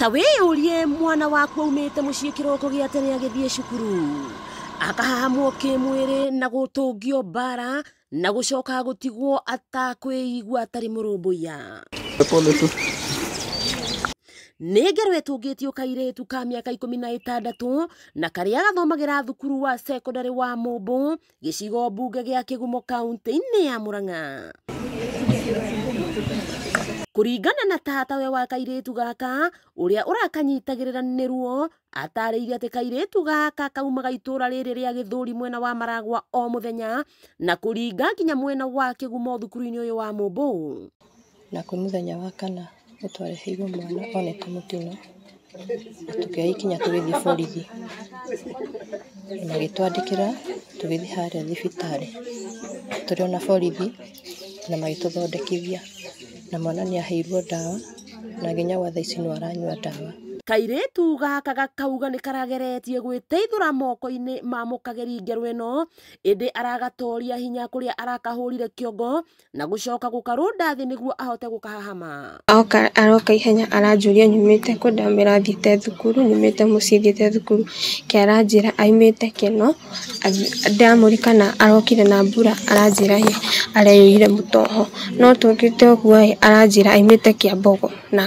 Ta wĩyũrie mwana waku aumĩte mũciĩ kĩroko gĩa tene agĩthiĩ cukuru, akahahamwo kĩmwĩrĩ na gũtũngio mbara na gũcoka gũtigwo atakwĩigua atarĩ mũrũmbũiya. Nĩ ngero ĩtũngĩtio kairĩtu ka mĩaka 16 na karĩa gathomagĩra thukuru wa secondary wa Mũmbũ gĩcigo mbunge gĩa Kĩgumo kaunti-inĩ ya Murang'a. Kũringana na tatawe wa kairĩtu gaka ũrĩa ũrakanyitagĩrĩra nĩ ruo, atarĩirie atĩ kairĩtu gaka kaumaga itũra rĩrĩ rĩa Gĩthũri mwena wa Maragwa o mũthenya na kũringa nginya mwena wa Kĩgumo thukuru-inĩ ũyũ wa Mũmbũ. Na kwĩ mũthenya wa kana nĩtwareheirwo mwana onete mũtino na tũkĩoya ikinya tũgĩthiĩ borithi magĩtwandĩkĩra tũgĩthiĩ harĩa thibitarĩ tũrĩ ona borithi na magĩtũthondekithia na mwana nĩaheirwo ndawa na nginya gwa thaa ici no aranyua ndawa. Kairĩtu gaka gakauga nĩ karageretie gwĩteithũra moko-inĩ ma mũkageri ngero ĩno, ĩndĩ aragatoria hinya kũrĩa arakahũrire kĩongo na gũcoka gũkarũnda thĩ nĩguo ahote gũkahahama. Aroka ihenya aranjũria nyumĩte kũ, ndamwĩra thiĩte thukuru, nyumĩte mũciĩ thiĩte thukuru, ke aranjĩra aumĩte Kĩno, ndamũria kana arokire na mbura aranjĩra ĩ areyũire mũtoho, no tũkĩte ũguo ĩ aranjĩra aumĩte Kĩambogo na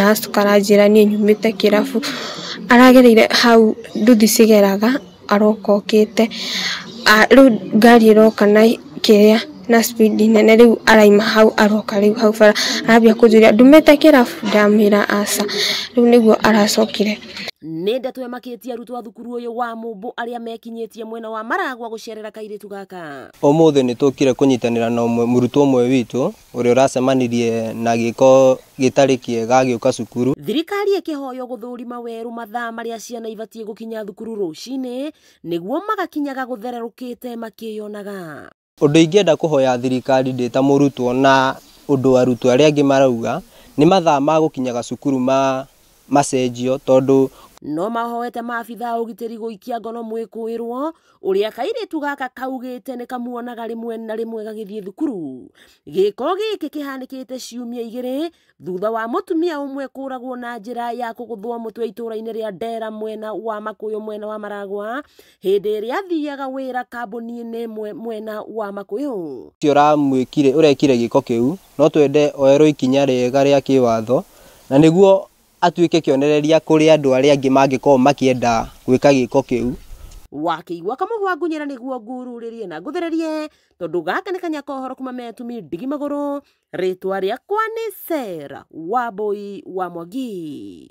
acoka aranjĩra niĩ nyumĩte kĩrabu, aragereire hau nduthi cigeraga aroka okĩte, rĩu ngari ĩroka na kĩrĩa na speed nene rĩu araima hau aroka rĩu hau bara arambia kũnjũria ndumĩte kĩrabu, ndamwĩra aca, rĩu nĩguo aracokire. Nĩ ndeto ĩmakĩtie arutwo a thukuru ũyũ wa Mũmbũ arĩa mekinyĩtie mwena wa Maragwa gũcerera kairĩtu gaka. Ũmũthĩ nĩ tũkire kũnyitanĩra na mũrutwo ũmwe witũ ũrĩa ũracemanirie na gĩko gĩtarĩ kĩega agĩũka cukuru. Thirikari ĩkĩhoywo gũthũrima werũ mathaa marĩa ciana ibatiĩ gũkinya thukuru rũcinĩ nĩguo magakinyaga gũthererũkĩte makĩyonaga. Ũndũ ingĩenda kũhoya thirikari ndĩ ta mũrutwo na ũndũ arutwo arĩa angĩ marauga nĩ mathaa ma gũkinyaga cukuru ma macenjio tondũ no mahoete maabitha a ũgitĩri gũikia ngono mwĩkũĩrwo ũrĩa kairĩtu gaka kaugĩte nĩ kamuonaga rĩmwe na rĩmwe gagĩthiĩ thukuru. Gĩko gĩkĩ kĩhanĩkĩte ciumia 2 thutha wa mũtumia ũmwe kũragwo na njĩra ya kũgũthwo mũtwe itũra-inĩ rĩa Ndera mwena wa Makũyũ mwena wa Maragwa hĩndĩ ĩrĩa athiaga wĩra kambuni-inĩ ĩmwe mwena wa Makũyũ. Ũcio ũramwĩkire ũrekire gĩko kĩu no twende oerwo ikinya rĩega rĩa kĩwatho na nĩguo atuĩke kĩonereria kũrĩ andũ arĩa angĩ mangĩkorwo makĩenda gwĩka gĩko kĩu. Wakĩigua kamũhwa ngunyĩra nĩguo ngururĩrie na ngũthererie tondũ gaka nĩ kanya kohoro kuma metumi ndigi magũrũ. Rĩtwa rĩakwa nĩ Sarah Wambui wa Mwangi.